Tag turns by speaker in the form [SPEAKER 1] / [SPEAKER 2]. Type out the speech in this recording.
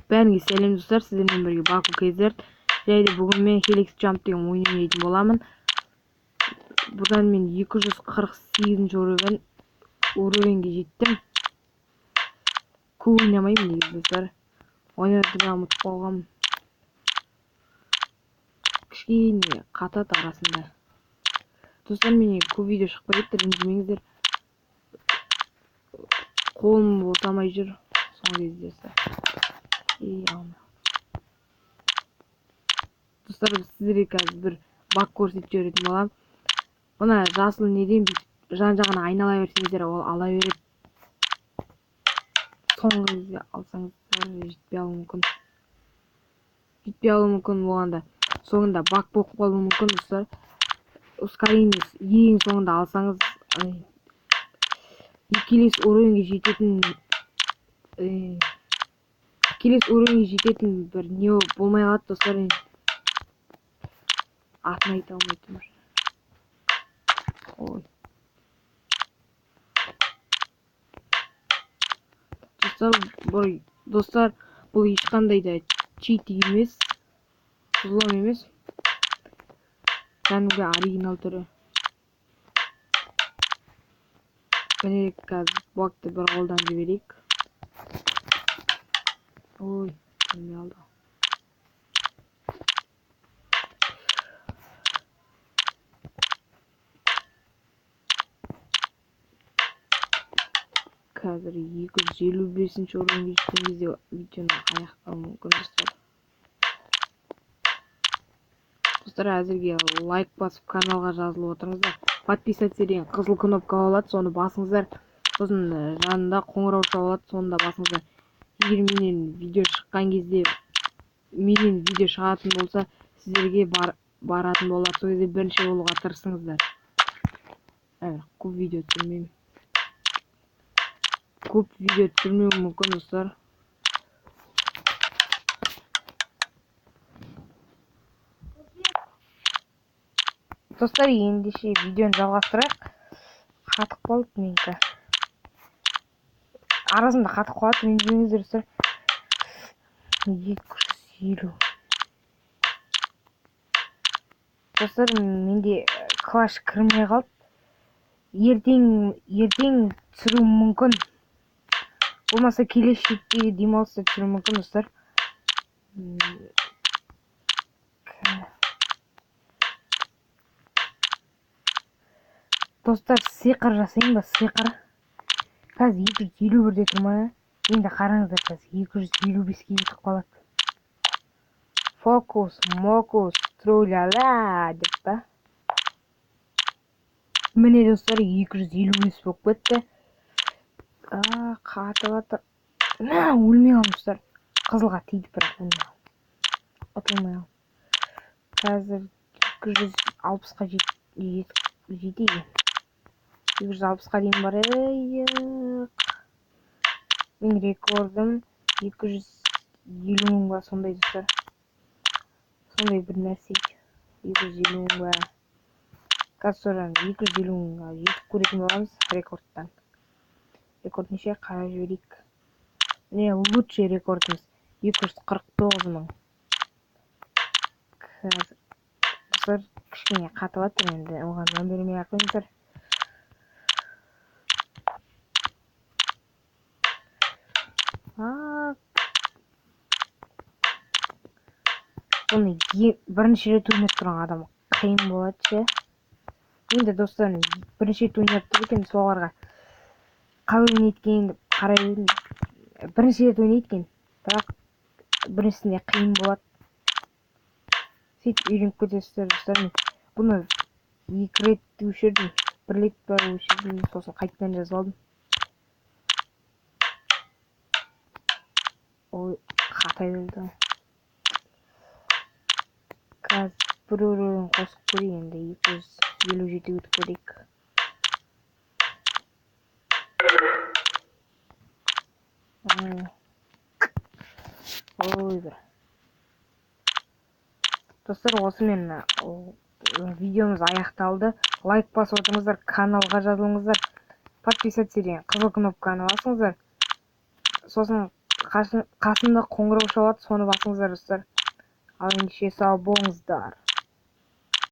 [SPEAKER 1] Бәріңе сәлем достар, сіздермен бірге Баку KZ. Және де бүгін мен Helix Jump деген ойын ойнайтын боламын. Бұдан мен 248-ші уровеньге жеттім. Көп ойнамаймын негізі достар. Ойнауды ұмытып қалғанмын. Кішкене қатады арасында. Достар, менен көп видео шықпай кетті, ренжімеңіздер. Қолым босамай жүр соңғы кезде. Достар, сіздерге қазір бір баг көрсетіп жіберетін боламын. Мына жасыл неден бүйтіп жан-жағына айнала берсеңіздер, ол ала береді. Соңғы кезде алсаңыздар жетпей қалуы мүмкін. Жетпей қалуы мүмкін болғанда соңында баг болып қалуы мүмкін достар. Ускорение ең соңында алсаңыз, келесі уровеньге жететін, келесі уровеньге жететін бір не болмай қалады достар. Атын айта алмай тұрмын. Ой. Достар, бұл ешқандай да чит емес, взлом емес. Кәдімгі оригинал түрі. Міне қазір багты бір қолдан жіберейік. Ой, келмей қалды. Қазір 255-ші уровеньге жеткен кезде видеоны аяқтауым мүмкін достар. Достар, әзірге лайк басып каналға жазылып отырыңыздар. Подписаться деген қызыл кнопка болады, соны басыңыздар. Сосын жанында қоңырауша болады, соны да басыңыздар. Егер менен видео шыққан кезде, менен видео шығатын болса, сіздерге баратын болады. Сол кезде бірінші болуға тырысыңыздар. Көп видео түсірмеймін. Көп видео түсірмеуім мүмкін достар. Достар, ендеше видеоны жалғастырайық. Қатып қалды менікі. Арасында қатып қалады, ренжімеңіздер достар. 250. Достар, менде клаш кірмей қалды. Ертең түсіруім мүмкін. Болмаса келешектегі демалыста түсіруім мүмкін достар. Достар, сиқыр жасайын ба, сиқыр? Қазір 251-де тұр ма? Енді қараңыздар, қазір 255-ке жетіп қалады. Фокус, мокус, труляла деп па? Міне достар, 255 болып кетті. Қатып жатыр. Мә, өлмей қалдым достар. Қызылға тиді, бірақ өлмей қалдым. Ұтылмай қалдым. Қазір 260-қа жетейік. 260-қа дейін барайық. Менің рекордым 250 мың ба, сондай достар. Сондай бір нәрсе. 250 мың ба. Қазір содан 250 мыңға жетіп көретін боламыз рекордтан. Рекорд неше? Қарап жіберейік. Міне лучший рекордымыз 249 мың. Қазір достар кішкене қатып жатыр енді, оған мән бермей ақ қойыңыздар. Бұны бірінші рет ойнап тұрған адам қиын болады ше. Енді достар, бірінші рет ойнап тұр екен, соларға қалай ойнайды екен деп қарай бердім. Бірінші рет ойнайды екен, бірақ біріншісінде қиын болады. Сөйтіп үйреніп кетесіздер достар. Мен бұны 2 рет өшірдім, 1 рет бар өшірдім, сосын қайтадан жазып алдым. Ой, қата берді. Қазір бір уровень қосып көрейік енді, 257 өтіп көрейік. Ой, бір. Достар, осымен видеомыз аяқталды. Лайк басып отырыңыздар, каналға жазылыңыздар, подписаться деген қызыл кнопканы басыңыздар. Сосын Қасында қоңырауша болады, соны басыңыздар, достар. Ал ендеше, сау болыңыздар.